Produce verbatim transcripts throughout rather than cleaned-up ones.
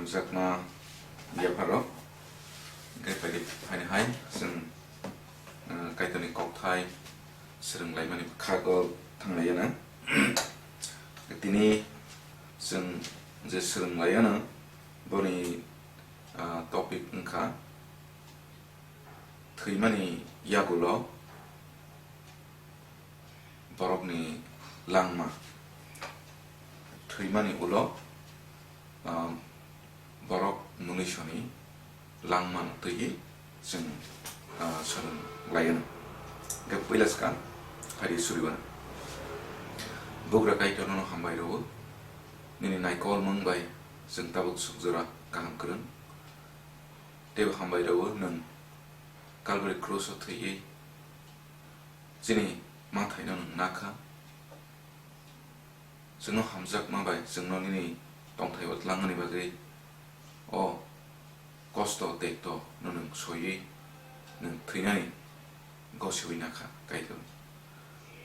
Jakma yapharok, hwnkhe phaidi phaini hai chwng, uh, Kaitorni kokthai swrwnglaimani bwkhago thanglaiano. Tini chwng je swrwnglaiyano, boni, uh, topic wngkha thwimani yagulo borokni langma. Thwimani ulo, ah, borok munisoni langmano twiwi chwng, ah, swrwng laiano. Hwnkhe puila swkang phaidi suriwano. Bugra Kaitor nono hambai rwo, nini naikolmung bai chwng tabuk sukjora kaham kwrwng. Teibo hambai rwo nwng Calvary cross-o thwiwi chini mathaino nwng nakha. Chwngno hamjakma bai chwngno nini tongthaio tlangmani bagwi o kosto tekto no nwng soiwi nwng thwinani gosiwi nakha, Kaitor.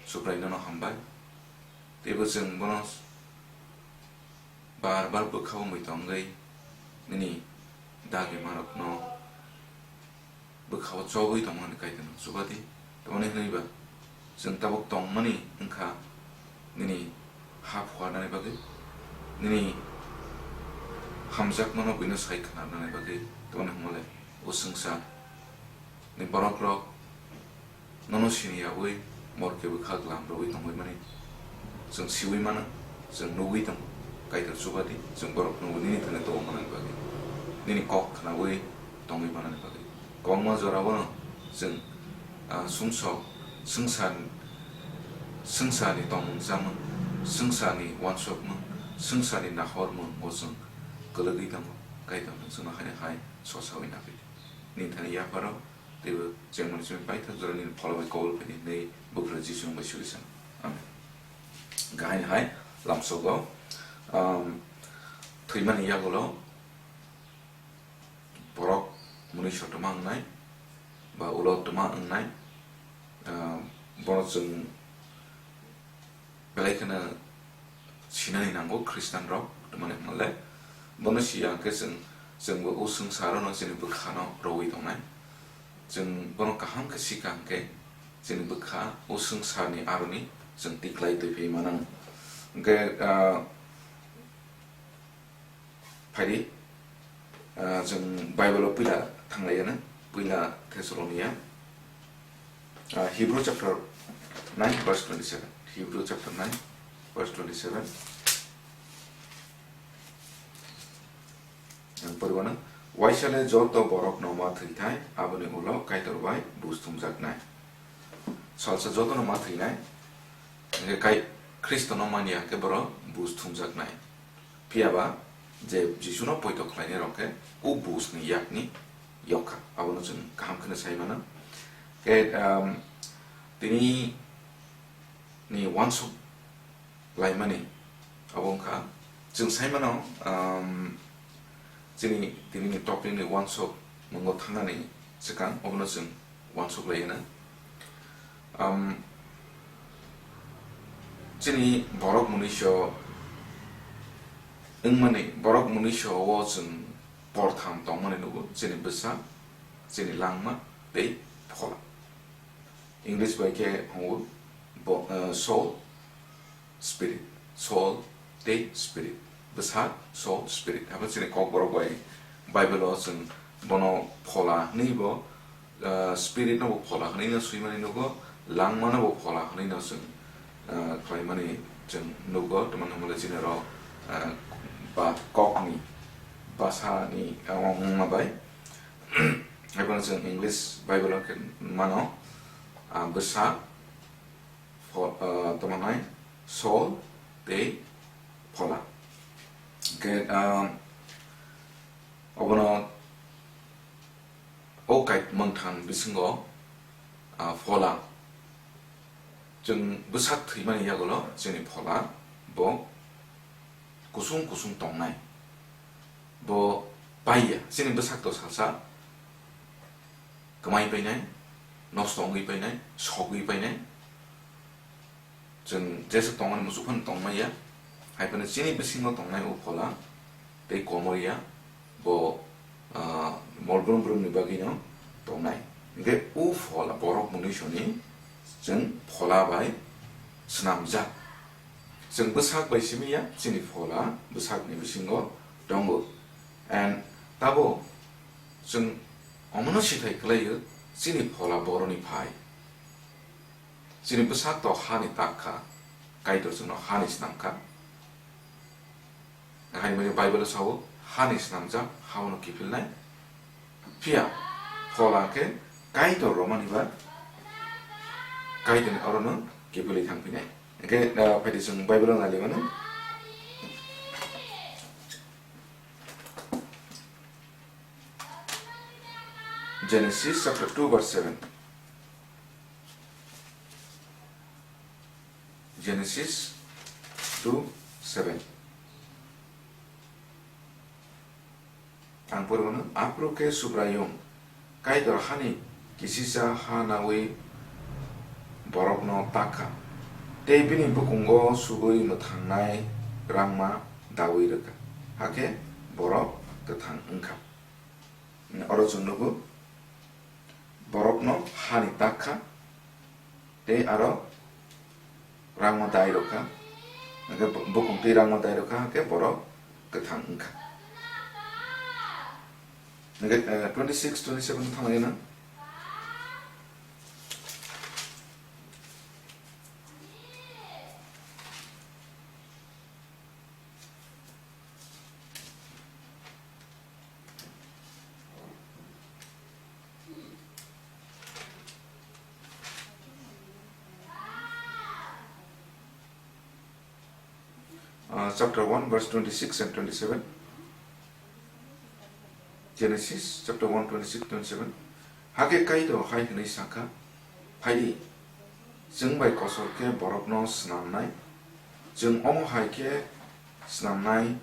Subrai nono hambai. Teibo chwng bono bar bar bwkhao mui tongwi nini dagi manokno bwkhao chobwi tongmani Kaitor nwng chubadi. Tamoni hwnwi ba chwng tabuk tongmani wngkha nini ha phuarnani bagwi, nini hamjakmano buino sai khnarnani bagwi. Tamoni hwnmale o swngcharni borokrok nono siniyaui morke bwkha glam rwui tongwi mani chwng siui mano, chwng nugui tongo. Kaitor chubadi chwng borokno nini thani tongwi manani bagwi, nini kok khnaui tongwi manani bagwi. Kwbangma jorao no chwng, ah, sumsok, swngchar, swngcharni tongmung chamung, swngcharni uansukmung, swngcharni nahormung bo chwng kwlwgwi tongo. Kaitor nwng chwngno haino hai sosaui nangkhe. Nini thani yapharo teibo chengmani simi paithak jora nini phola bai kobol phaidi hinwi Buphuru Jisu nwng bai suri sano. Amen. Gahini hai lamsogo, um, thwimani yagulo borok mwnwi sotoma wngnai ba ulo toma wngnai, ah, bono chwng belai kheno sinani nango Khristian rok, tongmani hwnle bono siya hwnkhe chwng, chwngbo o swngcharo no chini bwkhano rwui tongnai. Chwng bono kaham khe sika hwnkhe chini bwkha o swngcharni aroni chwng tiklai twiphai manang. Hwnkhe, ah, Phaidi, ah, chwng Bible-o puila thanglaiya na, puila Thessalonia, ah, Hebrew chapter nine verse twenty-seven. Hebrew chapter nine verse twenty-seven. Ang poriwano, waisale joto borok no ma thwithai, aboni ulo Kaitor bai bus thumjaknai. Salsa joto no ma thwinai, hwnkhe Kai-, Khristo no manya khe borok bus thumjaknai. Phiya ba je Jisu no poito khlainai rok khe o bus ni yak ni yok kha, abono chwng kaham kheno sai mano. Khe, um, tini ni uansuk laimani abo wngkha, chwng sai mano, um, chini tini ni topic ni uansuk mungo thangnani swkang obono chwng uansuk lai hwna. Um, chini borok mwnwiso wngmani, borok mwnwiso o chwng portham tongmani nugo, chini bwsa, chini langma tei phola. English bai khe hwngo bo-, eh, soul, spirit, soul tei spirit, bwsa, soul, spirit. Abo chini Kokborok bai Bible-o chwng bono phola hwnwi bo, ah, spirit no bo phola hwnwi no swimani nugo, langma no bo phola hwnwi no chwng, ah, khlaimani chwng nugo, tamni hwnba le chini rok, ah, ba kokni bwsani, ah, wngma bai. Haiphano chwng English Bible-o khe mano, ah, bwsa, pho-, ah, tamo hwnai soul tei phola. Hwnkhe, ah, obono o kait mwngthang bisingo, ah, phola. Chwng bwsak thwimani yagulo chini phola bo kusung kusung tongnai. Bo paiya, chini bwsak to salsa kwmai painai, nosto wngwi painai, sogwi painai. Chwng jesa tongmani muchuk phano tongmaya, hai phano chini bisingo tongnai o phola tei komorya bo, ah, mol brum brumni bagwino tongnai. Hwnkhe o phola borok mwnwi soni chwng phola bai swnamjak. Chwng bwsak bai simi ya, chini phola bwsakni bisingo tongo. And tabo chwng omono sithai kwlaio, chini phola boroni phai. Chini bwsak to hani tak kha, Kaitor chwngno hani snam kha. Haini bagwi Bible-o sao, "Hani swnamjak, haono kiphilnai." Phiya phola khe Kaitor romani ba Kaitorni orono kiphilwi thangphinai. Hwnkhe, ah, phaidi chwng Bible-o nailaimano. Genesis chapter two verse seven. Genesis two seven. Ang pori mano, aphuru khe Subraiyung Kaitor hani kisisa ha naui borokno tak kha, tei bini bukungo subui mwthangnai rangma daui rwkha, hakhe borok kwthang wngkha. Oro chwng nugo, borokno hani tak kha, tei aro rangma dai rwkha, hwnkhe bu-, bukung twi rangma dai rwkha, hwnkhe borok kwthang wngkha. Hwnkhe, eh, twenty six, twenty seven thanglaina. Uh, chapter one, verse twenty-six and twenty-seven. Genesis chapter one, twenty-six, twenty-seven. Hakhe Kaitor hai hwnwi sa kha, "Phai di, chwng bai kosol khe borokno snamnai, chwng omo hai khe snamnai,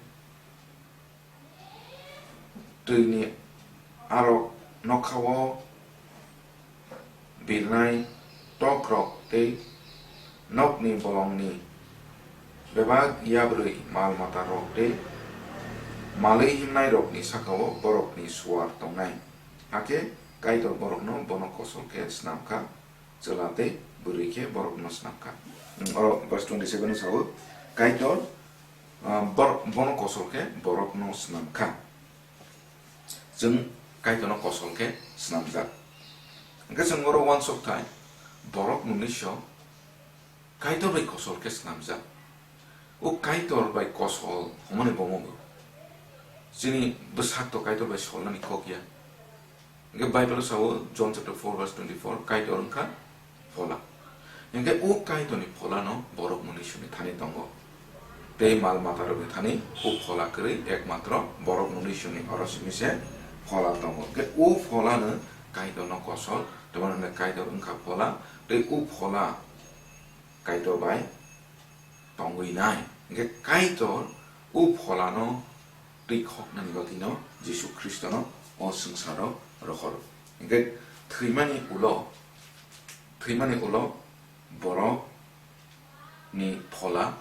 twini arok nokhao birnai tokrok tei nokni bolongni bebak yabrwi mal matarok tei malwi himnairokni sakao borokni suar tongnai." Hakhe Kaitor borokno bono kosol khe snam kha, chwla tei bwrwi khe borokno snam kha. Oro verse twenty seven o sao, Kaitor, ah, bor-, bono kosol khe borokno snam kha. Chwng Kaitorno kosol khe snamjak. Hwnkhe chwng oro uansuk thai, borok mwnwiso Kaitor bai kosol khe snamjak. O Kaitor bai kosol hwnmani bomo bo chini bwsakto Kaitor bai solnani kok ya. Hwnkhe Bible-o sao, John chapter four verse twenty-four, Kaitor wngkha phola. Hwnkhe o Kaitorni pholano borok mwnwi soni thani tongo. Tei mal matarokni thani o phola kwrwi ekmatro borok mwnwi soni oro simi se phola tongo. Hwnkhe o pholano Kaitorno kosol, tei bono hwnkhe Kaitor wngkha phola, tei o phola Kaitor bai tongwi nai. Hwnkhe Kaitor o pholano twi khoknani bagwino Jisu Khristono o swngcharo rohoro. Hwnkhe thwimani ulo, thwimani ulo borok ni phola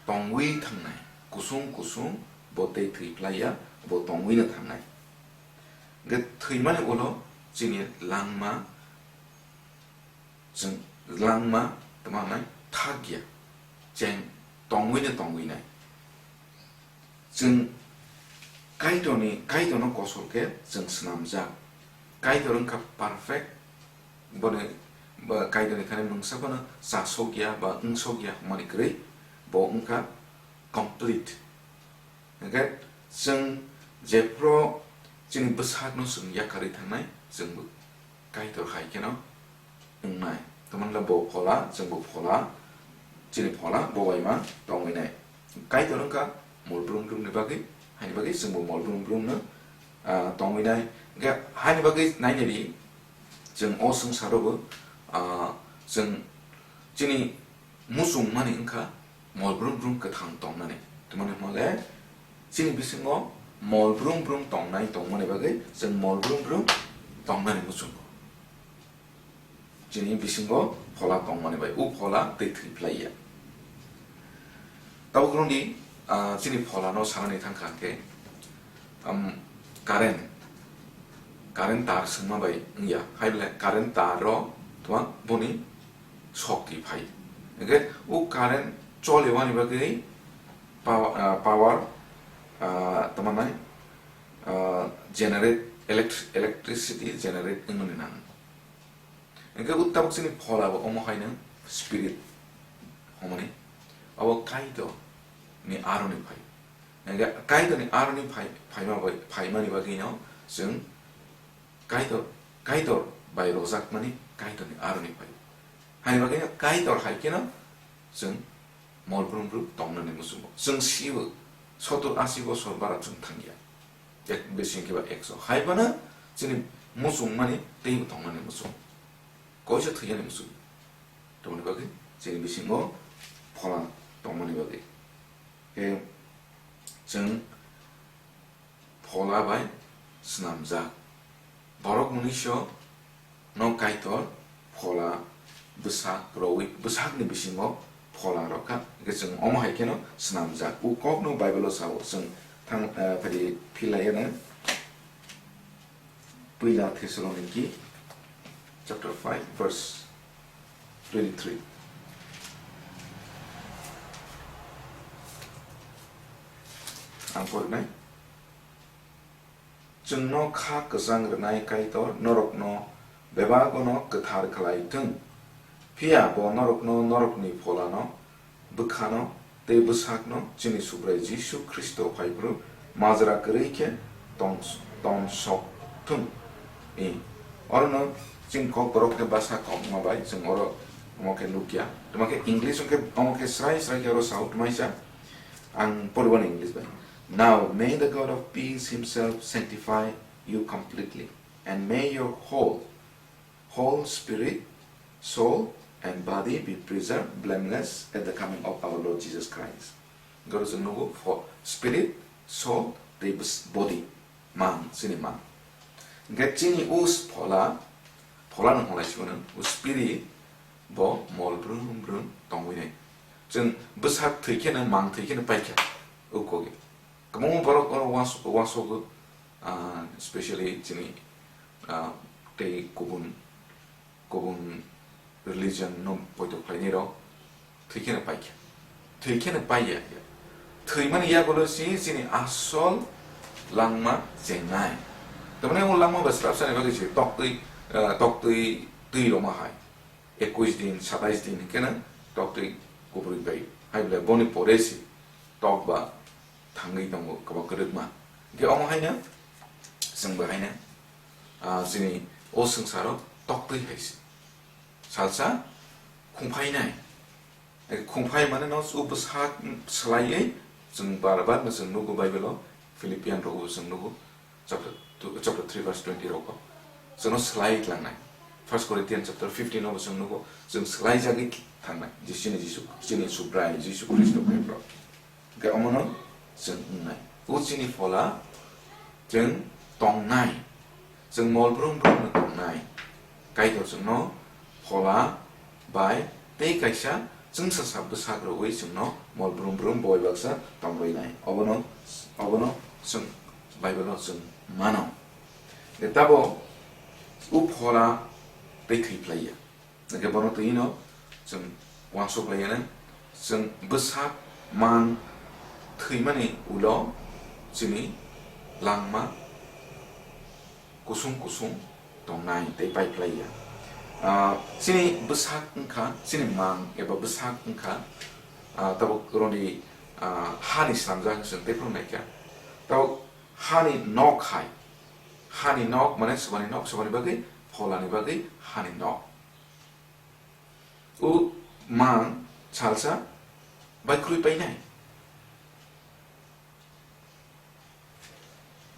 tongwi thangnai, kusung kusung bo tei thwi phlai ya, bo tongwino thangnai. Hwnkhe thwimani ulo chini langma, chwng langma tamo hwnai thak ya, cheng tongwino tongwinai. Chwng Kaitorni, Kaitorno kosol khe chwng swnamjak. Kaitor wngkha perfect, boni, ba Kaitorni thani mungsa phano chasok ya ba wngsok ya hwnmani kwrwi, bo wngkha complete. Hwnkhe chwng jephru chini bwsakno chwng yakarwi thangnai, chwngbo Kaitor hai kheno wngnai. Tamoni hwnle bo phola, chwngbo phola, chini phola bo bai ma tongwi nai. Kaitor wngkha mol brum brumni bagwi, haini bagwi chwngbo mol brum brumno, ah, tongwi nai. Hwnkhe haini bagwi nainai di, chwng o swngcharo bo, ah, chwng chini muchungmani wngkha mol brum brum kwthang tongnani. Tamoni hwnle chini bisingo mol brum brum tongnai tongmani bagwi chwng mol brum brum tongnani muchungo. Chini bisingo phola tongmani bai, o phola tei thwi phlai ya. Tabuk rwngdi, ah, chini pholano sanani thangkha hwnkhe, um, Current, current tar swngma bai wngya, hai belai current tar o tuma boni shokti phai. Hingke o current chole wani bagwi power, ah, power, ah, tama nai, ah, generate, elect-, electricity generate wngmani nang. Hingke o tabuk chini phola bo omo hai nang spirit hwnmani, abo Kaitor ni aroni phai. Hingke Kaitor ni aroni phai, phaima bai, phaimani bagwi no chwng Kaitor, Kaitor bai rojakmani Kaitor ni aroni phai. Hani bagwi no Kaitor hai khe no chwng mol brum brum tongnani muchungo. Chwng sibo, sottur asi bosor bara chwng thangya. Ek, bising khe ba ekso. Hai phano chini muchung mani teibo tongnani muchung. Koisa thwiyani muchung. Tongmani bagwi chini bisingo phola tongmani bagwi. Khe chwng phola bai swnamjak. Borok mwnwiso no Kaitor phola bwsak rwui, bwsakni bisingo phola rwkha. Hingke chwng omo hai kheno swnamjak. O kokno Bible-o sao, chwng thang, eh, phadi philaiya na. Puila Thessaloniki chapter five, verse twenty-three. Ang porinai. Chwngno kha kwchang rwnai Kaitor norokno bebagono kwthar khlai thung. Phiya bo norokno norokni pholano, bwkhano tei bwsakno chini Subrai Jisu Khristo phaiphuru majra kwrwi khe tong-, tong sok thung. I, orono chini Kokborok khe bwsa kokma bai chwng oro omo khe nukya. Tamo khe English hwnkhe omo khe srai srai khe oro sao twmaisa. Ang poribani English bai. Now may the God of peace himself sanctify you completely, and may your whole, whole spirit, soul, and body be preserved blameless at the coming of our Lord Jesus Christ. Garo chwng nugo pho-, spirit, soul, tei bwswk body, mang, chini mang. Hingke chini us phola, phola no hwnlai sibano, us spirit bo mol brum brum tongwi nai. Chwng bwsak thwi kheno, mang thwi kheno paikha, ukogi. Kwbangma borok oro was-, wasogo, ah, specially chini, ah, tei kubun, kubun religion no poito khlainai rok thwi kheno paikha. Thwi kheno paiya. Thwimani yagulo si chini asol langma chengnai. Tamani o langma ba srapsani bagwi si toktwi, ah, toktwi twi roma hai. Ekwis din, satais din hingkhe no toktwi kubrwi bai. Hai bole boni pore si tok ba thangwi tongo kwbang kwrwkma. Hingkhe omo haino chwng bo haino, ah, chini o swngcharo toktwi hai se. Salsa khungphainai. Khungphai mane no o bwsak swlaiwi chwng bar bar no chwng nugo Bible o, Philippian rogo chwng nugo. Chapter two, chapter three verse twenty rogo chwngno swlai tlangnai. First Corinthians chapter fifteen rogo chwng nugo, chwng swlaijagwi thangnai. Jisuni Jisu, chini Subrai Jisu Khristo khe bro. Hingkhe omono chwng wngnai. O chini phola chwng tongnai. Chwng mol brum brum no tongnai. Kaitor chwngno phola bai tei kaisa chwngsacha bwsak rwui chwngno mol brum brum boi baksa tongbainai. Obono, obono chwng Bible-o chwng mano. Tei tabo o phola tei thwi phlaiya. Hingke bono twi no chwng uansuk laiyana, chwng bwsak mang thwimani ulo chini langma kusung kusung tongnai tei paiphlaiya. Ah, chini bwsak wngkha, chini mang eba bwsak wngkha, ah, tabuk roni, ah, hani slamjak chwng tei phano naikha. Tabuk hani nok hai, hani nok mane swbani nok, swbani bagwi pholani bagwi hani nok. O mang salsa baikrwi painai.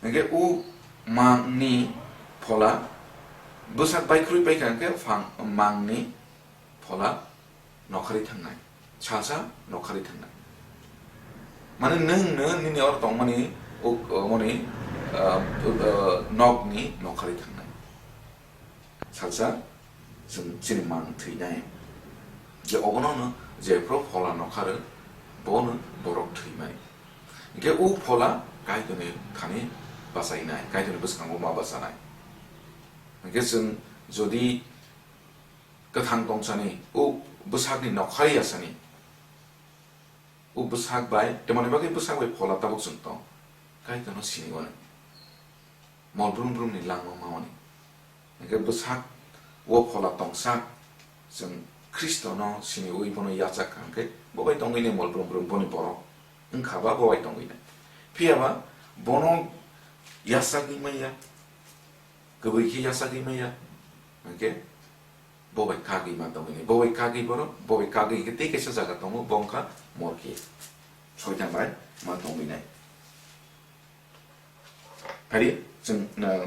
Hingke o mangni phola bwsak baikrwi paikha hingke phang mangni phola nokharwi thangnai, salsa nokharwi thangnai. Mane nwng no nini oro tongmani o, o mani, ah, ah, nokni nokharwi thangnai. Salsa chwng chini mang thwinai. Je obono no jephru phola nokharo, bono borok thwimai. Hingke o phola Kaitorni thani bachainai, Kaitorni bwskango ma bachanai. Hwnkhe chwng jodi kwthang tongsani, o bwsakni nokhari yasani, o bwsak bai, tamoni bagwi bwsak bai phola tabuk chwng tong, Kaitorno sini wani. Mol brum brumni langma mawani. Hwnkhe bwsak o phola tongsa, chwng Khristono siniwi bono yachak kha hwnkhe, bo bai tongwi nai mol brum brum boni borok wngkha ba bo bai tongwi nai. Phiya ba bono yachagwi manya, kwbwi khe yachagwi manya, hwnkhe bo bai kagwi ma tongwi nai. Bo bai kagwi borok, bo bai kagwi hwnkhe tei kaisa jaga tongo, bo wngkha morke. Soitan bai ma tongwi nai. Phari chwng, uh,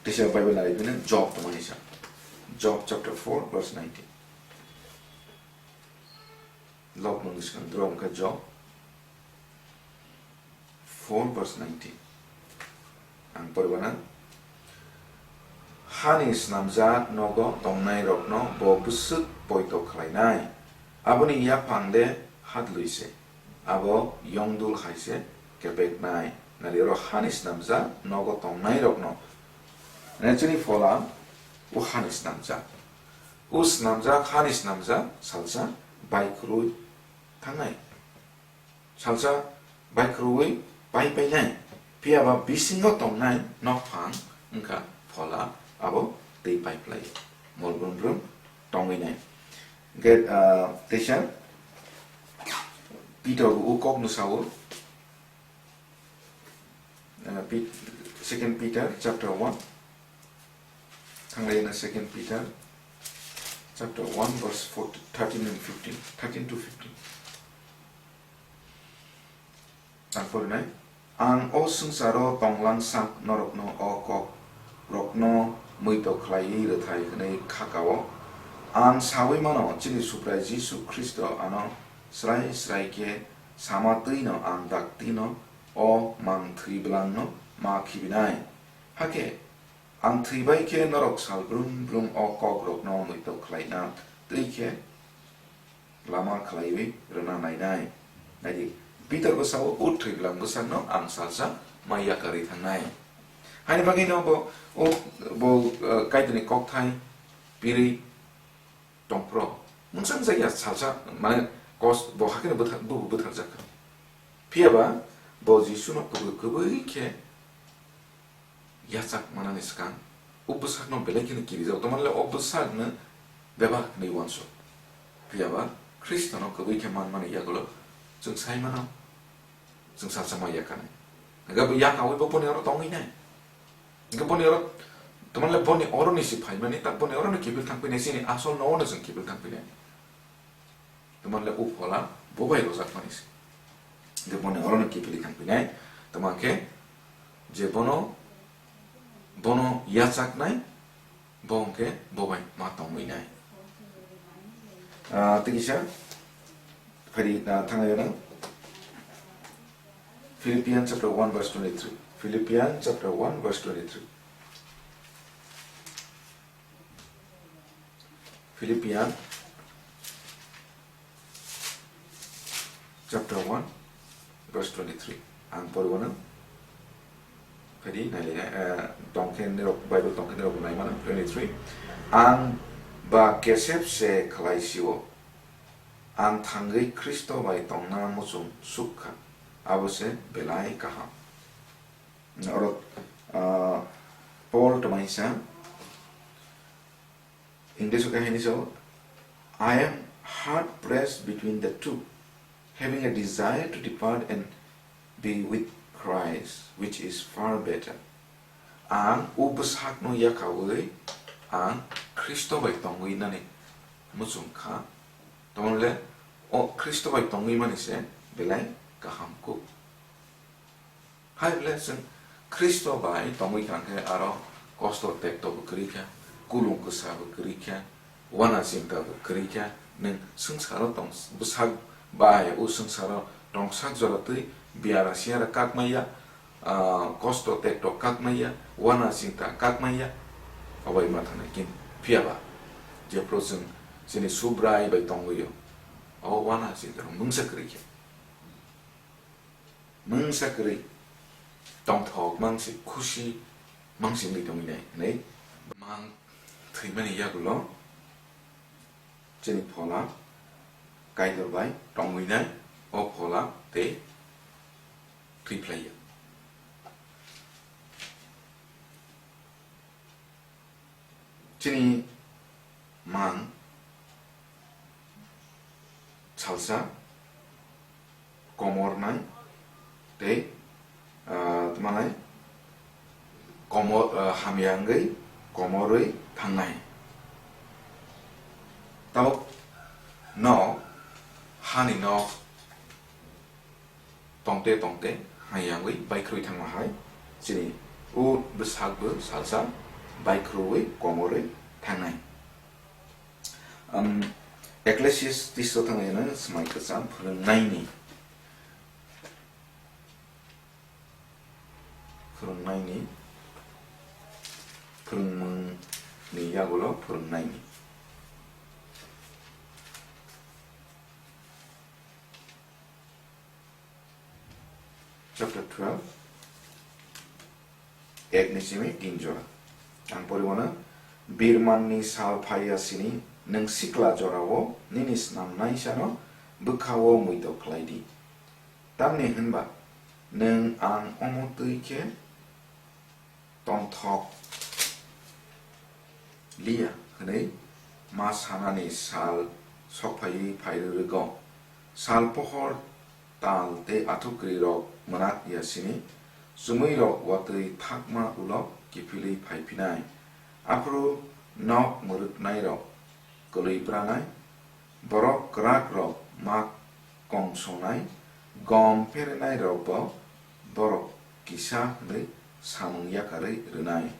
teisa Bible nari phino Job tongmani sa. Job chapter four verse nineteen. Lok nung swkang drop kha Job four verse nineteen. Ang poribana. Hani snamjak nogo tongnairokno bo bwswk poito khlainai. Aboni yaphang de hatlwi se. Abo yongdul hai se kepeknai. Nari oro hani snamjak nogo tongnairokno. Nechini phola o hani snamjak. O snamjak, hani snamjak salsa baikhurui thangnai. Salsa baikhurui pai painai. Phiya ba bisingo tongnai nokphang wngkha phola abo tei pai phlai. Mol brum brum tongwi nai. Hwnkhe, ah, teisa Peter bo o kokno sao, ah, Pet-, Second Peter chapter one. Thanglai na Second Peter chapter one verse fourteen, thirteen and fifteen, thirteen to fifteen. Ang porinai. Ang o swngcharo tonglang sak norokno o kok rokno muito khlaiwi rwthai hwnwi khakao. Ang saui mano, chini Subrai Jisu Khristo ano srai srai khe sama twi no ang dakti no o mang thwi bwlangno ma khibinai. Hakhe ang thwi bai khe norok sal brum brum o kok rokno muito khlaina twi khe lama khlaiwi rwna nainai. Naidi, Peter bwsao o thwi bwlang bwsakno ang salsa ma yakarwi thangnai. Haini bagwino bo, o, bo, eh, Kaitorni kokthai pirwi tongphro. Mungsa wngjakya salsa, mane, kos, bo hakheno bwtha-, bo bwtharjakha. Phiya ba, bo Jisuno kwbwi, kwbwi khe yachak manani swkang, o bwsakno belai kheno kirijago. Tamo le o bwsakno bebak hinwi uansuk. Phiya ba Khristono kwbwi khe manmani yagulo chwng sai mano, chwng salsa ma yakarnai. Hwnkhe bo yakaui bo boni oro tongwi nai. Hwnkhe boni oro, tamo le boni oro ni si phaimani, ta boni oro no kiphil thang phinai, chini asol nogo no chwng kiphil thang phinai. Tamo le o phola bo bai rwjakmani se. Hwnkhe boni oro no kiphilwi thang phinai. Tamo khe je bono, bono yachaknai, bo hwnkhe bo bai ma tongwi nai. Ah, tei kisa phari, ah, thangna gana Philippians chapter one verse twenty-three. Philippians chapter one verse twenty-three. Philippian chapter one verse twenty-three. Ang poribano phadi nailai, eh, tongkhe nirok, Bible tongkhe nirok naimano twenty-three. Ang ba kesep se khlai sio. Ang thangwi Khristo bai tongna muchung sukha. Abo se belai kaham. Oro, ah, Paul tamaisa English o kahini sao, "I am hard pressed between the two, having a desire to depart and be with Christ, which is far better." Ang o bwsakno yakaui ang Khristo bai tongwi nani muchung kha. Tamoni le o Khristo bai tongwi mani se belai kaham kuk. Hai le chwng Khristo bai tongwi kha khe aro kosto tekto bo kwrwi kha, kulung kwsa bo kwrwi kha, uana chinta bo kwrwi kha, nwng swngcharo tong bwsak bai o swngcharo tongsak jora twi biara siara kak maya, ah, kosto tekto kak maya, uana chinta kak maya, obai ma thangna kin phiya ba jephru chwng chini Subrai bai tongwi o, o uana chinta rok mungsa kwrwi kha. Mungsa kwrwi. tongthok mangsik khusi mangsik wngwi tongwi nai hwnwi mang thwimani yagulo chini phola Kaitor bai tongwi nai, o phola tei thwi phlai ya. Chini mang salsa komor nai tei, ah, tma nai komor, ah, hamya wngwi komorwi thangnai. Tabuk nok, hani nok tongte tongte hayangwi baikrwi thangma hai chini o bwsakbo salsa baikrwi komorwi thangnai. Um, Ecclesiastes o thangwi hino swmai kwcham phwrwngnaini, phwrwngnaini, phwrwngmungni yagulo phwrwngnaini. Chapter twelve, ek ni simi tin jora. Ang pori mano, birmanni sal phaiya sini, nwng sikla jorao nini snamnaisano bwkhao muitok khlai di. Tamni hwnba nwng ang omo twi khe tongthok liya hwnwi ma sanani sal sokphaiwi phai rwrwgo. Sal pohor tal tei athukri rok mwnak ya sini, chumui rok watwi thakma ulo kiphilwi phai phinai. Aphuru nok mwrwknai rok kwlwi branai, borok kwrak rok ma kongsongnai, gom pherenairokbo borok kisa hwnwi samung yakarwi rwnai,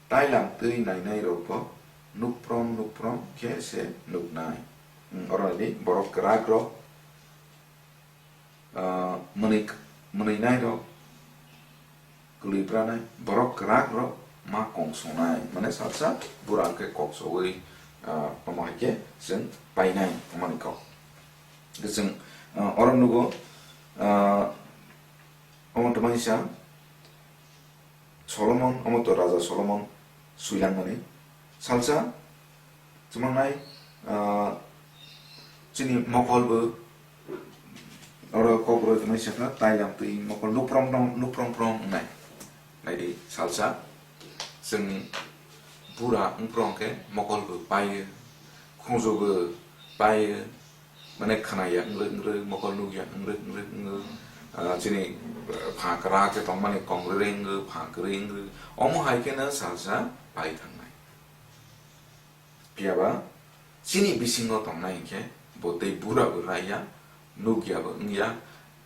tailam twi nainairokbo nukprom nukprom khe se nuknai. Hmm, oro naidi, borok kwrakrok, ah, mwnwi, mwnwinairok, kwlwi branai, borok kwrak rok ma kongsongnai, mane salsa bura hwnkhe kok sogwi, ah, tamo hai khe chwng painai, tamo ni kok. Hwnkhe chwng, ah, oro nugo, ah, omo tamo ni sa Solomon, omo to Raja Solomon swilangmani salsa. Chumangnai, ah, chini mokol bo, oro kokborok tongmani sakha, tailam twi mokol nukprom nukprom prom wngnai. Naidi salsa, chwng bura wngprong khe mokol bo paio, khunju bo paio, mane khwnaya wngrwk wngrwk, mokol nukya wngrwk wngrwk wngo, ah, chini, ah, pha kwrak khe tongmani kong rwrwk wngo, pha kwrwi wngrwk, omo hai kheno salsa pai thangnai. Phiya ba chini bisingo tongnai hinkhe bo tei bura bo raiya, nukya bo wngya,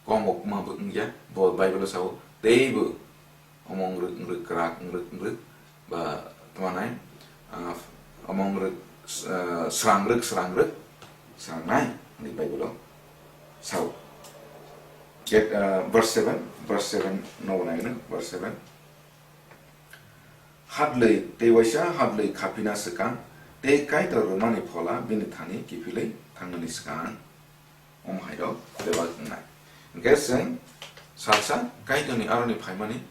komokma bo wngya, bo Bible o sao teibo omo wng rwk, wng rwk, kwrak wng rwk, wng rwk, ba tma nai, ah, omo wng rwk, ah, srang rwk, srang rwk, srang nai, hwnwi Bible o sao. Get, ah, verse seven, verse seven no nai no, verse seven. Hadlwi tei waisa hadlwi khapina swkang, tei Kaitor rwmani phola bini thani kiphilwi thangnani swkang. Omo hai rok bebak wngnai. Hwnkhe chwng salsa Kaitorni aroni phaimani,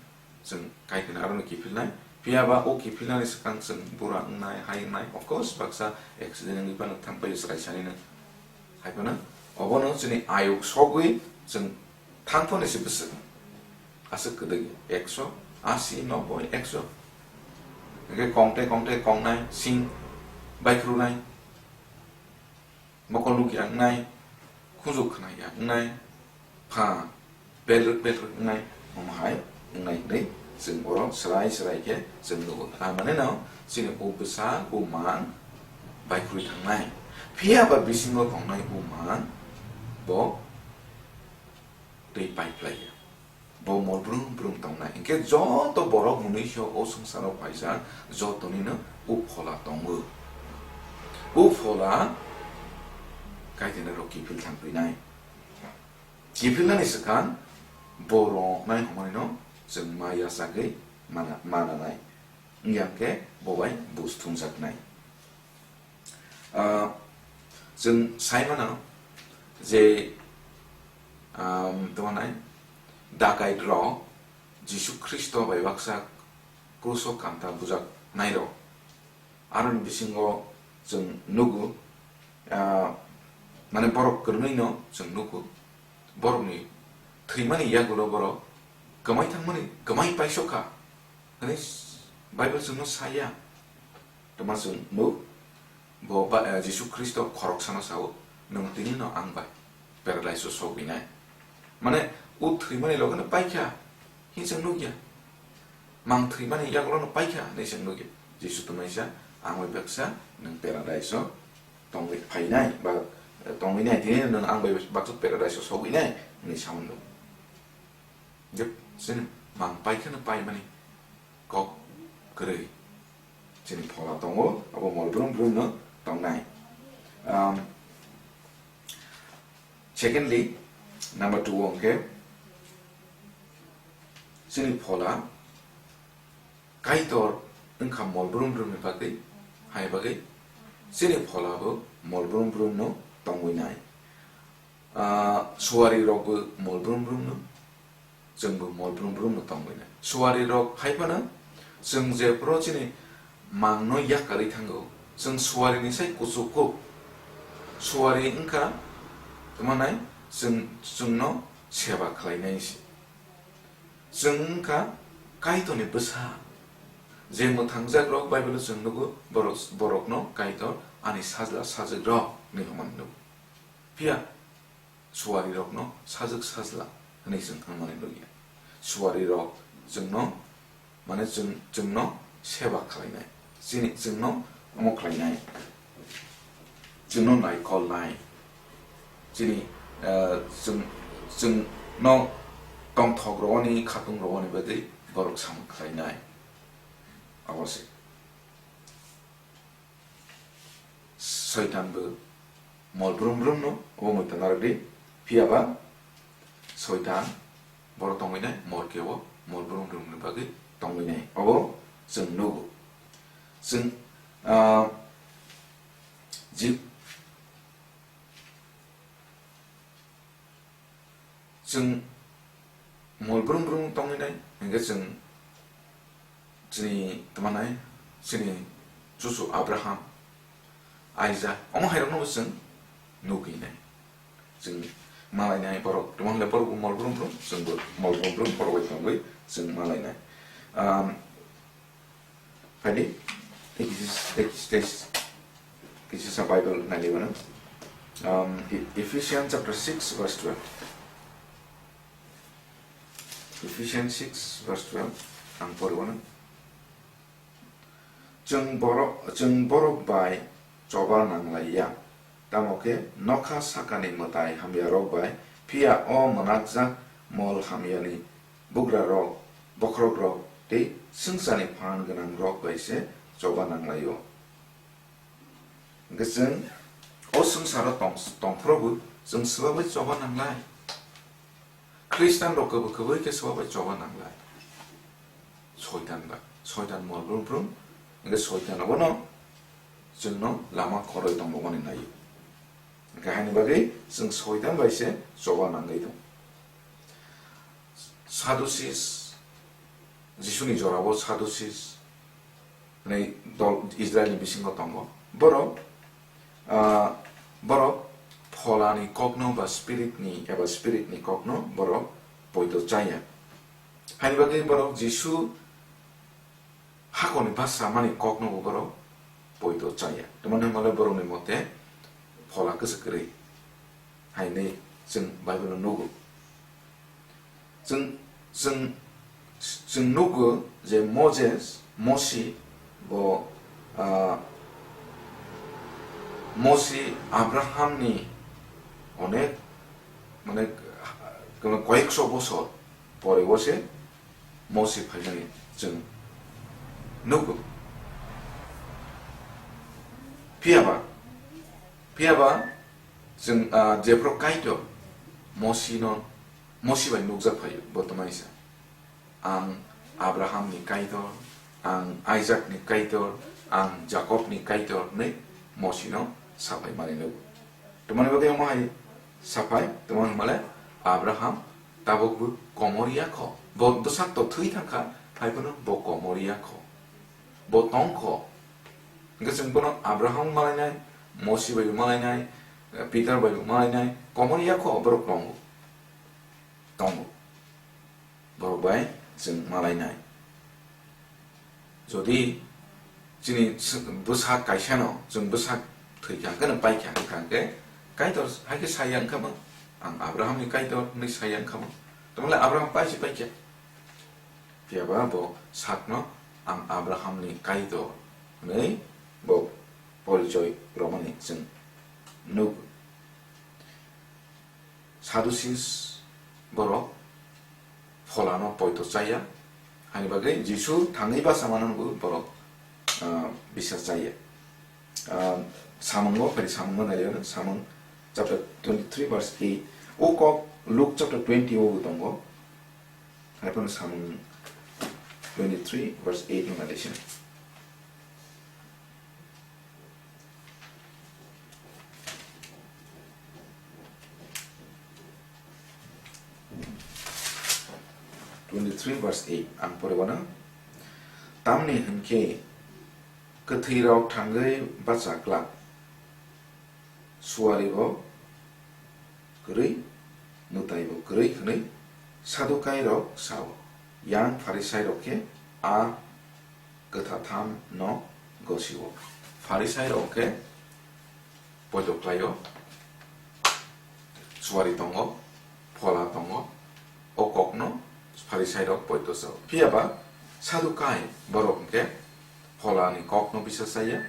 chwng Kaitorni aroni kiphilnai. Phiya ba o kiphilnani swkang chwng bura wngnai, hai wngnai. Of course, baksa accident wngwi phano thang paio chwrai sanino. Hai phano obono chini ayuk sogwi chwng thang phano se bwswk. Aswk kwdwk ekso, asi, noboi, ekso. Hwnkhe kong tei kong tei kong nai, sing baikhru nai. Mokol nukya wngnai, khunju khwnaya wngnai, pha belrwk belrwk wngnai, omo hai wngnai hwnwi chwng oro swrai swrai khe chwng nugo. Tar mane no chini o bwsa o mang baikhurwi thangnai. Phiya ba bisingo tongnai o mang bo twi pai phlai ya. Bo mol brum brum tongnai. Hinkhe joto borok mwnwi khe o swngcharo phaisa, jotonino o phola tongo. O phola Kaitorni rok kiphil thang phinai. Kiphilnani swkang bo rwnai hwnmanino chwng ma yachagwi mana, mananai. Wngya khe bo bai buj thumjaknai. Ah, chwng sai mano je, um, tamo nai, dakait rok Jisu Khristo bai baksa kruso kanta bujaknairok. Aroni bisingo chwng nugo, ah, mane borok kwrwngwi no chwng nugo. Borokni thwimani yagulo borok kwmai thangmani, kwmai paisok kha hwnwi Bible chwngno saya. Tama chwng nuk, bo ba, eh, Jisu Khristo khoroksano sao, "Nwng tini no ang bai paradise o sogwinai." Mane, o thwimani loge no paikha, hini chwng nukya. Mang thwimani yagulo no paikha, hini chwng nukya. Jisu tongnaisa, "Ang bai baksa nwng paradise o tongwi phainai, ba, eh, tongwinai, tini no nwng ang bai baksa paradise o sogwinai," hini sao nuk. Jep, chini mang paikha no paimani kok kwrwi. Chini phola tongo, abo mol brum brum no tongnai. Um, secondly, number two hwnkhe, chini phola Kaitor wngkha mol brum brum ni bagwi, hai bagwi chini phola bo mol brum brum no tongwi nai. Ah, suari rok bo mol brum brum no, chwng bo mol brum brum no tongwi nai. Suari rok hai phano chwng jephru chini mang no yakarwi thango, chwng suari ni sai kuchuk kuk. Suari wngkha tamo nai chwng, chwng no seba khlai nai se. Chwng wngkha Kaitorni bwsa. Je mwthangjak rok Bible o chwng nugo, borok, borok no Kaitor ani sajla sajwk rok hinwi hwnwi nugo. Phiya suari rok no sajwk sajla hwnwi chwng hwnmani nukya. Suari rok chwng no, mane chwng, chwng no seba khlainai, chini chwng no omo khlainai, chwng no naikolnai, chini, eh, chwng, chwng no tongthok rogoni, khatung rogoni bagwi borok samung khlainai. Abo se. Soitan bo mol brum brum no obo muitan narwk di. Phiya ba Soitan borok tongwi nai morke o mol brum brum ni bagwi tongwi nai. Obo chwng nugo. Chwng, ah, ji-, Chwng mol brum brum tongwi nai, hwnkhe chwng chini tamo nai, chini chuchu Abraham, Isaac, omo hai rokno bo chwng nugwi nai. Chwng malai nai borok, tamo hwnle borok bo mol brum brum, chwng bo mol brum brum borok bai tongwi chwng malai nai. Um, Phaidi, tei kisa, tei kisa, tei kisa sa Bible naidi mano. Um, E-, Ephesians chapter six verse twelve. Ephesians six verse twelve, ang pori mano. Chwng borok, chwng borok bai choba nanglaiya. Tamo khe nokha sakani mwtai hamyarok bai, phiya o mwnakjak mol hamyani bugrarok, bokhorokrok tei swngcharni phan gwnangrok bai se choba nanglaio. Hwnkhe chwng o swngcharo tong-, tongphuru bo chwng swbabai choba nanglai. Khristanrok kwbwi kwbwi khe swbabai choba nanglai. Soitan ba, Soitan mol brum brum, hwnkhe Soitan abono chwngno lama khoroi tongmani naio. Hwnkhe haini bagwi chwng Soitan bai se choba nangwi tong. Sadducees, Jisuni jorao Sadducees hwnwi dol Israelni bisingo tongo. Borok, ah, borok pholani kokno ba spiritni eba spiritni kokno borok poito chaya. Haini bagwi borok Jisu hakorni bwsa mani kokno bo borok poito chaya. Tamoni hwnmale borokni mote phola kwchwk kwrwi hainwi chwng Bible-o nugo. Chwng, chwng, chwng nugo je Moses, Mosi, bo, ah, Mosi Abrahamni onek, mane, koyekso bosor pore o se Mosi phaimani chwng nugo. Phiyaba, phiyaba chwng, ah, jephru Kaitor Mosino, Mosi bai nukjak phaio, bo tongmani sa, "Ang Abrahamni Kaitor, ang Isaakni Kaitor, ang Jakobni Kaitor," hwnwi Mosino saphai mani nugo. Tamoni bagwi omo hai saphai, tamoni hwnmale Abraham Tabukbo komor ya kho. Bo bwsak to thwi thang kha, hai phano bo komor ya kho. Bo tong kho. Hwnkhe chwng bono Abraham malainai, Mosi bai malainai, Peter bai malainai, komor ya kho borok tongo. Tongo. Borok bai chwng malainai. Jodi chini s-, bwsak kaisano chwng bwsak thwi kha hwnkhe no pai kha hwnkha hwnkhe Kaitor hai khe saya wngkha mo, "Ang Abrahamni Kaitor," hwnwi saya wngkha mo. Tamole Abraham pai se pai kha. Phiya ba bo sakno, "Ang Abrahamni Kaitor," hwnwi bo porichoi romani chwng nuk. Sadducees borok pholano poito chaya, hani bagwi Jisu thangwi basa mananbo borok, ah, bisa chaya. Ah, samungo, phari samungo nailaiyo, samung chapter twenty-three verse eight. O kok Luke chapter twenty o bo tongo. Hai phano samung twenty-three verse eight no nailai sina. Twenty-three verse eight, ang pore wano. Tamni hwnkhe kwthwirok thangwi bacha glak, suaribo kwrwi, mwtaibo kwrwi hwnwi Sadukairok sao, yang Pharisairok khe a kwthatham no gosio. Pharisairok khe poito khlaio, suari tongo, phola tongo, o kokno Pharisairok poito sao. Phiya ba Sadukai borok hwnkhe pholani kokno bisa chaya,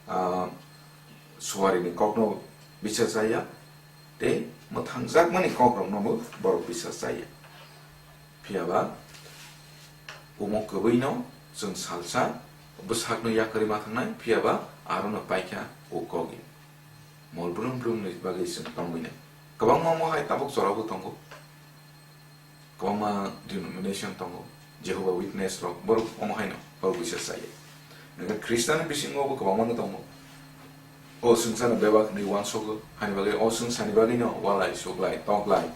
ah, suarini kokno bisa chaya, tei mwthangjakmani kokrokno bo borok bisa chaya. Phiya ba omo kwbwino chwng salsa bwsakno yakarwi ma thangnai, phiya ba arono paikha o kogwi. Mol brum brumni bagwi chwng tongwinai. Kwbangma omo hai tabuk jorao bo tongo. Kwbangma denomination tongo, Jehovah Witness rok, borok omo haino borok bisa chaya. Hwnkhe Khristanni bisingo bo kwbangma no tongo. O swngcharno bebak hwnwi uansogo, hani bagwi o swngcharni bagwino walai, suglai, toklai.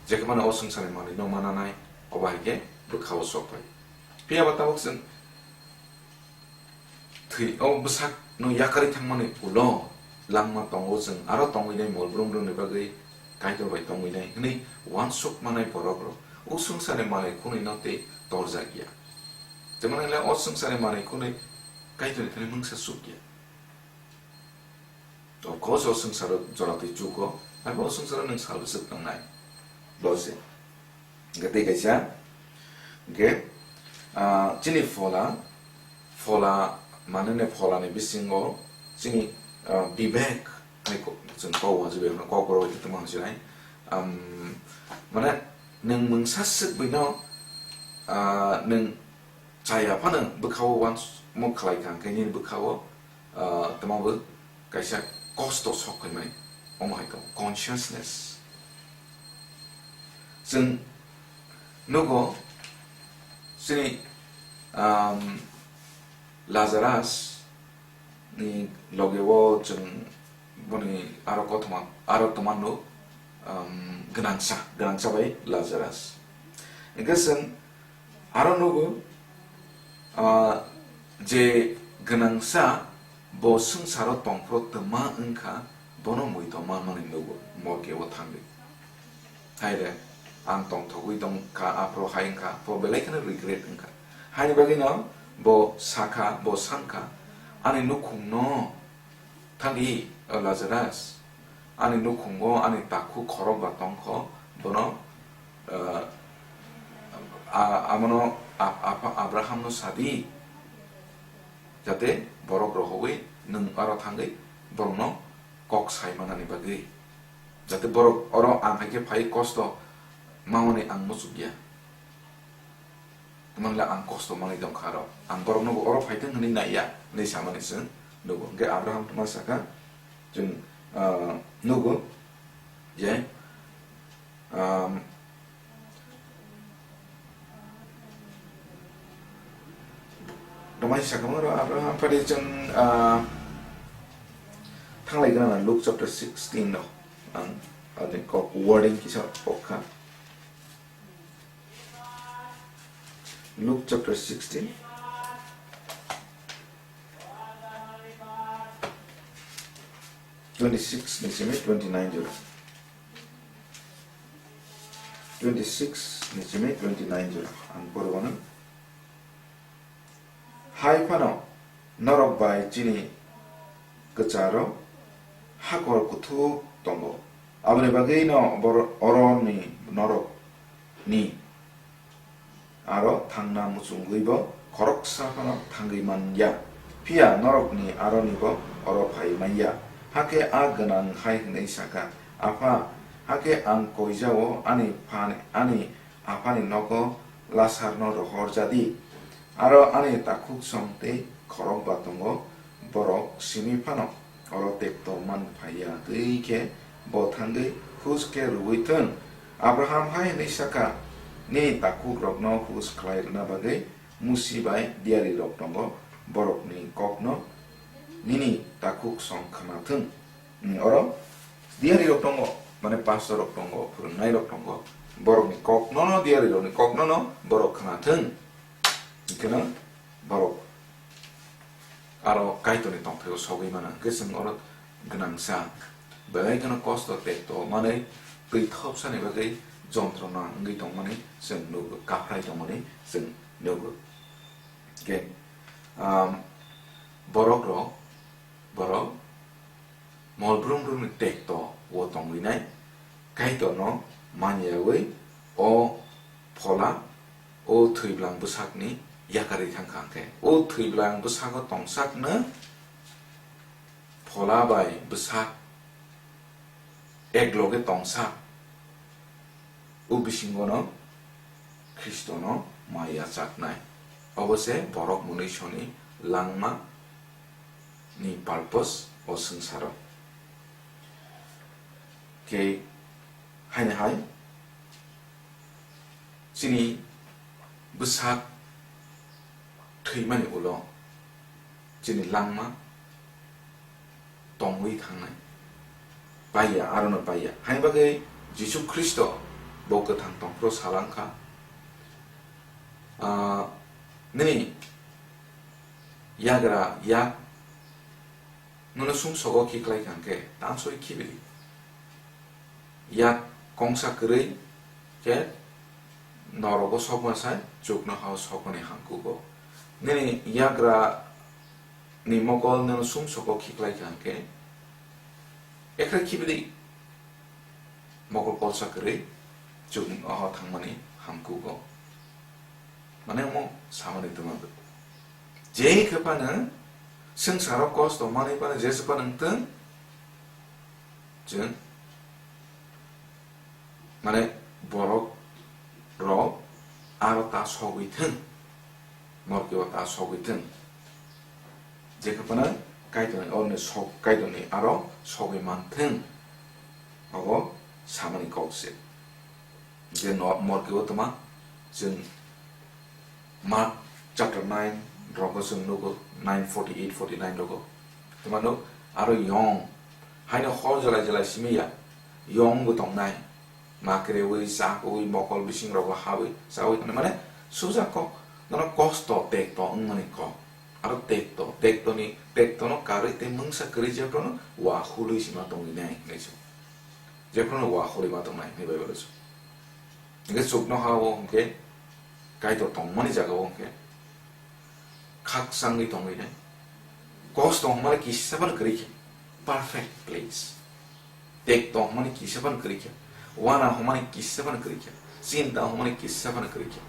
Jekhe mano o swngcharni manwino mananai, obo hai khe bwkha-o sok phai. Phiya ba tabuk chwng thwi, o bwsakno yakarwi thangmani ulo langma tongo, chwng aro tongwinai mol brum brumni bagwi Kaitor bai tongwinai hwnwi uansuk manai borok rok o swngcharni manwi khwnwino tei torjak ya. Jemon hwnle o swngcharni manwi khwnwi Kaitorni thani mungsa suk ya. O kos o swngcharo jora twi chugo, abo o swngcharo nwng sal bwswk tongnai. Bo se. Hwnkhe tei kaisa, hwnkhe, ah, chini phola, phola, manene pholani bisingo chini, ah, bibek hai ko-, chwng kok uansuk bai phano kokborok bai tongma uansuk nai. Am, mane nwng mungsa swk buino, ah, nwng chaya phano bwkha-o uansukmung khlai kha, hwnkhe nini bwkha-o, ah, tamo bo kaisa kosto sok phaimani, omo hai khe consciousness. Chwng nugo chini, um, Lazarus ni loge o chwng boni aro kothoma, aro twma nuk, um, gwnangsa, gwnangsa bai Lazarus. Hwnkhe chwng aro nugo, ah, je gwnangsa bo swngcharo tongphuru twma wngkha, bono muitom manmani nugo, morgue o thangwi. Haire, ang tongthogwi tongkha, aphuru hai wngkha, bo belai kheno regret wngkha. Haini bagwino bo sakha, bo sankha, "Ani nukhungno thangdi, o Lazarus, ani nukhungo ani takhu khorokba tongkho, bono, eh, a-, amono a-, apha Abrahamno sadi, jate borok rohogwi nwng aro thangwi borokno kok sai manani bagwi." Jate borok oro ang hai khe phai kosto mamani ang muchukya. Tamani le ang kosto manwi tongkha aro. Ang borokno bo oro phaithwng hwnwi naiya, hwnwi samani chwng nugo. Hwnkhe Abraham tongma sakha, chwng, ah, nugo je, um, Romai sakha mano Abraham phari chwng, ah, thanglai gana na Luke chapter sixteen no. Ang ani kok wording kisa pokha. Luke chapter sixteen, twenty-six ni simi twenty-nine jora. Twenty-six ni simi twenty-nine jora. Ang porwano. Hai phano norok bai chini kwcharo hakor kuthuk tongo. Aboni bagwino bor-, oroni norokni aro thangna muchungwibo khoroksa phano thangwi man ya. Phiya norokni aronibo oro phai man ya. Hakhe a gwnang hai hwnwi sa kha, "Apha, hakhe ang koijao ani phani, ani aphani nogo Lasarno rohor ja di. Aro ani takhuksong tei khorokba tongo, borok simi phano oro tekto man phai ya twi khe bo thangwi hus khe rwui thung." Abraham hai hwnwi sa kha, "Nini takhukrokno hus khlai rwna bagwi Musi bai diyarirok tongo, borokni kokno nini takhuksong khna thung." Hmm, oro diyarirok tongo, mane pastor rok tongo, phwrwngnairok tongo, borokni kokno, diyarirokni kokno borok khna thung. Hwnkhe no borok aro Kaitorni tongthaio sogwi mano, hwnkhe chwng oro gwnangsa belai kheno kosto tekto manwi twi thopsani bagwi jontrona wngwi tongmani chwng nugo, kaphrai tongmani chwng nugo. Hwnkhe, um, borok rok, borok mol brum brumni tekto o tongwi nai, Kaitorno man yaui o phola o thwibwlang bwsakni yakarwi thang kha. Hwnkhe o thwibwlang bwsago tongsakno phola bai bwsak ek loge tongsak, o bisingono Khristono ma yachaknai. Obo se borok mwnwisoni langma ni purpose o swngcharo. Khe haini hai chini bwsak thwimani ulo chini langma tongwi thangnai. Paiya, arono paiya. Haini bagwi Jisu Khristo bo kwthang tongphuru salang kha, "Ah, nini yagra yak nono sumsogo khiklai kha hwnkhe tansoi khibidi." Yak kongsa kwrwi khe norogo sokma sai chuknohao sokmani hangkugo. Nini yagra ni mokol nono sumsogo khiklai kha hwnkhe ekra khibidi mokol kolsa kwrwi chuknohao thangmani hangkugo. Mane omo samani twma je khe phano swngcharo kosto manwi phano jesa phano wngthung, chwng mane borok rok aro ta sogwi thung, morke o ta sogwi thung, je khe phano Kaitorni oroni sok, Kaitorni aro sogwi man thung, obo samani kok se. Je no morke o twma chwng Mark chapter nine rogo chwng nugo, nine forty-eight forty-nine rogo. Twma nuk, aro yong haino hor jalai jalai simi ya, yong bo tongnai, ma kwrwi, chakwui, mokol bising rogo habwi chawi tongnai, mane suja kok, nono kosto tekto wngmani kok. Aro tekto, tekto ni, tekto no karwi tei mungsa kwrwi jephru no wa hulwi sima tongwi nai hinwi se. Jephru no wa hulwi ma tongnai hinwi Bible o se. Hingke chuknohao hingke Kaitor tongmani jagao hingke khakchangwi tongwi nai. Kosto hwnmani kisa phano kwrwi khe, perfect place. Tekto hwnmani kisa phano kwrwi khe, wana hwnmani kisa phano kwrwi khe, chinta hwnmani kisa phano kwrwi khe.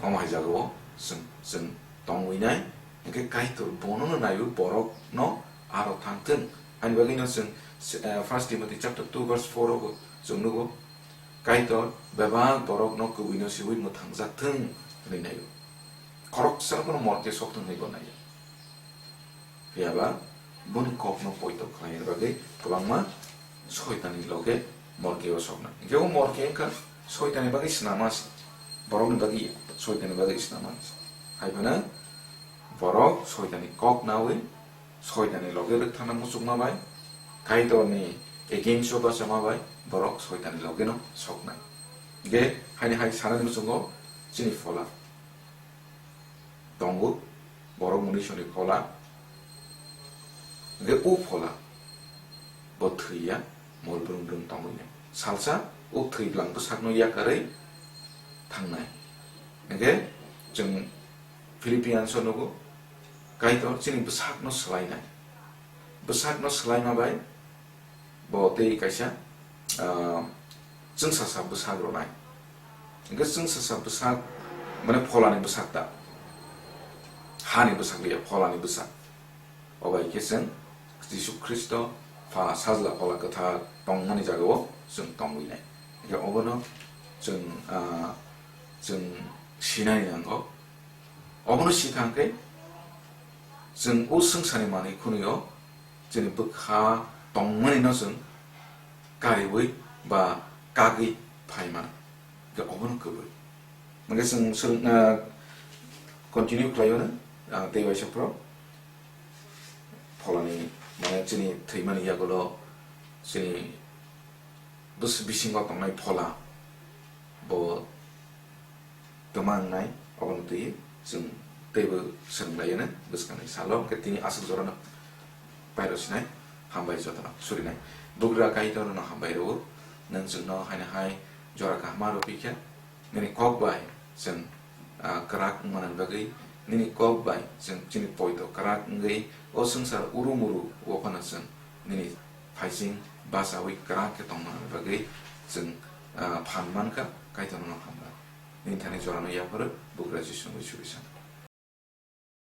Omo hai jagao chwng, chwng tongwi nai, hingke Kaitor bono no naiwi borokno aro thang thung. Ani bagwino chwng, eh, First Timothy chapter two verse four o bo chwng nugo, Kaitor bebak borokno kubui no siui mwthang jak thung hwnwi naio. Khoroksa no bono morke sok thung hwnwi bo naio. Phiya ba boni kok no poito khlai bagwi kwbangma Soitani loge morke o soknai. Hingke o morke wngkha Soitani bagwi swnama se. Borokni bagwi ya, Soitani bagwi swnama se. Hai phano borok Soitani kok naui, Soitani loge rwkthana muchungma bai, Kaitorni against o bachama bai borok Soitani loge no soknai. Hingke haini hai sanani muchungo chini phola tongo, borok munisoni phola, hwnkhe o phola bo thwiya, mol brwm brwm tongwi nai. Salsa o thwi bwlang bwsakno yakarwi thangnai. Hwnkhe chwng Philippians o nugo, Kaitor chini bwsakno swlainai. Bwsakno swlaima bai bo tei kaisa, ah, chwngsasa bwsak rwnai. Hwnkhe chwngsasa bwsak, mane pholani bwsak ta, hani bwsak liya, pholani bwsak. Obai khe chwng Jisu Khristo pha sajla phola kwthar tongmani jagao chwng tongwi nai. Hwnkhe obono chwng, ah, chwng sinani nango. Obono si thang khe chwng o swngcharni manwi khunio chini bwkha tongmani no chwng kariwi ba kagwi phai mano. Hwnkhe obono kwbwi. Hwnkhe chwng swrwng, ah, continue khlaiwi no, ah, tei waisa phoro pholani, mane chini thwimani yagulo chini bwswk bisingo tongnai phola bo twma wngnai, obono twi chwng teibo swrwnglaiyano bwskangni salo. Hwnkhe tini aswk jorano pairo sinai, hambai jotono surinai. Bugra Kaitor nono hambai rwo, nwng chwngno haino hai jora kaham rw phi kha. Nini kok bai chwng, ah, kwrak wngmani bagwi, nini kok bai chwng chini poito kwrak wngwi o swngchar uru muru o phano chwng nini phaising bachaui kwrak khe tongmani bagwi chwng, ah, phan mankha. Kaitor nono hambai. Nini thani jorano yapharo, Bugra Jisu wngwi surisano.